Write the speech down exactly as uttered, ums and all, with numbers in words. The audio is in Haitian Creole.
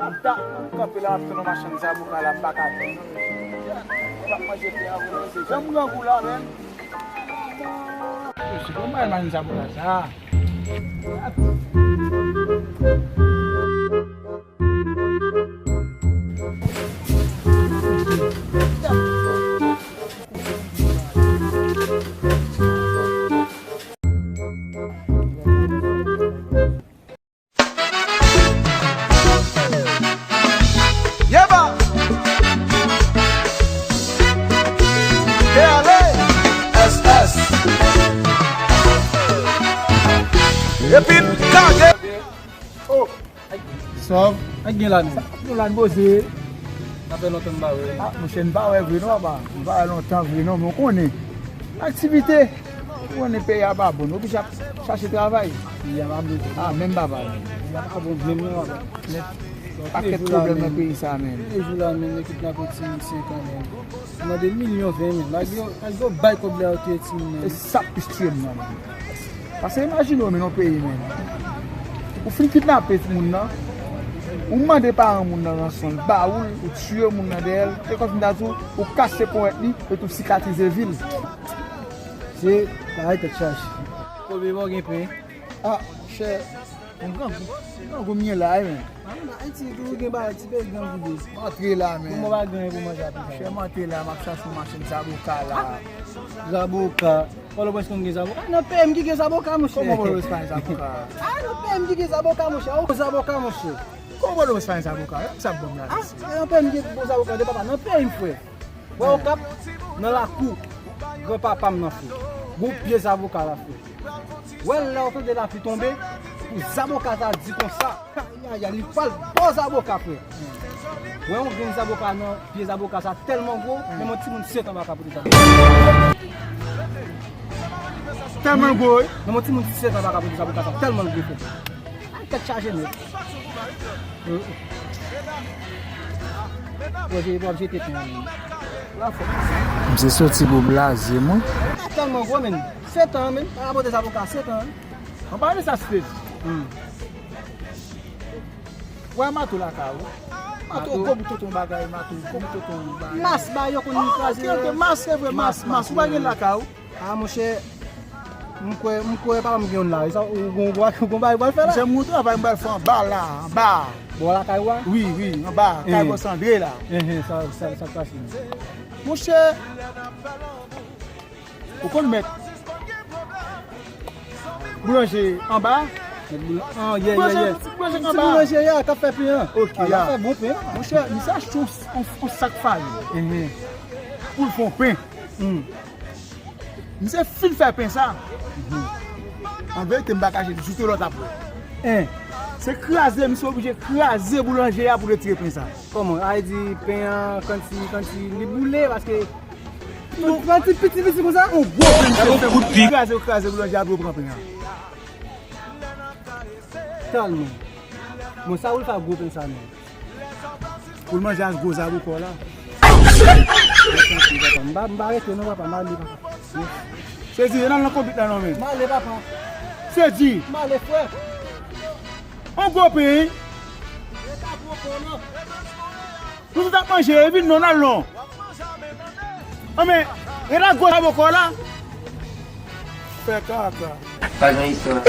M ta, m kanpe la, m ap tann yon machann zaboka la, m pa ka tann non, mesye. M ap manje pye a vre, mesye. Jan m grangou la menm. Mesye, kòman m al manje zaboka sa? Yeba! E ale! S S! Epi n kage! Oh! Sòv, ak gen la menm. Sa nou la n poze. Sa fè lontan m pa wè. Ah, monchè, n pa wè vre non, papa. N pa wè lontan vre non, men w konnen. Aktivite. Ou konnen peyi a pa bon. Nou oblije ap chache travay. Peyi a pa bon. Ah, menm papa. Peyi a pa bon menm non, papa. Pakèt pwoblèm nan peyi sa menm. Toulejou la menm, ekip la kontinye kanmenm. Nan de milyon ven mil. Lage yo, lage yo bay kòb la yo touye timoun nan. E sa k plis tiye m nan, menm. Paske imajine w, men, nan peyi, menm. Ou fin kidnape moun nan, ou mande paran moun nan ranson, l ba ou l, ou tiye moun nan dèyè l, e kòm si m ta di w, ou kase ponyèt li, epi w sikatrize vi l. Se bagay tèt chaje. Kote bò gen pen? Ah, chè, yon grangou, grangou m ye la, wi, men. Ah, nan Ayiti toujou gen bagay, ti peyi grangou de. M antre la, men. Kòman w pa gen anyen pou manje apre sa? Chè, m antre la, m ap chache yon machann zaboka la. Zaboka? Pòtoprens konn gen zaboka? Nan peyi m ki gen zaboka, monchè. Kòman Pòtoprens pa gen zaboka? Ah, nan peyi m ki gen zaboka, monchè. Ou zaboka, monchè. Kòman Pòtoprens pa gen zaboka? Sa bon la, mesye. Ah, nan peyi m ki gen bon zaboka, de papa, nan peyi m, frè. Wè Okap, nan lakou granpapa m nan, frè. Gon pye zaboka la, frè. Wè lè w tande lapli tonbe, pou zaboka sa di konsa, ayayay, li pral bò zaboka, frè. Wè yon grenn zaboka nan pye zaboka sa tèlman gwo, menm yon timoun sèt an pa ka pote zaboka. Tèlman gwo, wi. Menm yon timoun sèt an pa ka pote zaboka sa tèlman l gwo, frè. Ay, tèt chaje nèt. Pwojè w ap jete pen an menm. Misye soti pou blaze mwen. Tèlman gwo, menm. Sèt an, menm. Pa pote zaboka sèt an. An pale sa, Steve. Hmm. Wè mato lakay ou. Mato gwo pou tonton bagay, mato gwo pou tonton bagay. Mas ba yo konn kraze. Ah, ok, ok, mas, se vre, mas, mas. Ou pa gen lakay ou? Ah, monchè, m kwè, m kwè papa m gen youn la. Sa, ou gon, ou gon, ou gon bagay pou al fè la? Monchè, m gon travay m pral fè anba la, anba. Bò lakay ou a? Wi, wi, anba, kay bòs Andre la. Enhen, sa, sa, sa k pase? Monchè, ou konn mèt boulanje anba? Mèt boul-, ah, yeah, yeah, yeah. Boulanje, boulanje anba. Ti boulanje a k ap fè pen an. Ok, ah. L ap fè bon pen an. Monchè, misye achte yon, yon, yon sak farin. Enhen. Pou l fè yon pen. Hmm. Misye fin fè pen sa. An verite, m pa kache, joute lòt apre. Hein. Se kraze, misye oblije kraze boulanje a pou retire pen sa. Kòman? A di pen an, kòmsi, kòmsi li boule, paske tout pran ti piti, piti konsa. Yon gwo pen, misye fè kout pik. Kraze, kraze boulanje a pou yo pran pen an. Tèlman. Bon, sa pou l fè ak gwo pen sa, non? Pou l manje ak gwo zaboka w la. M pa, m pa rete non, papa, m ale, papa. Se di, nan nan konbit la non, men. M ale, papa. Se di. M ale, frè. On gwo pen, wi. E pa gwo pen, non. Nou tout ap manje, e vin non, n al non. Anben, e la gwo zaboka w la. Fè kaka. Pa gen istwa.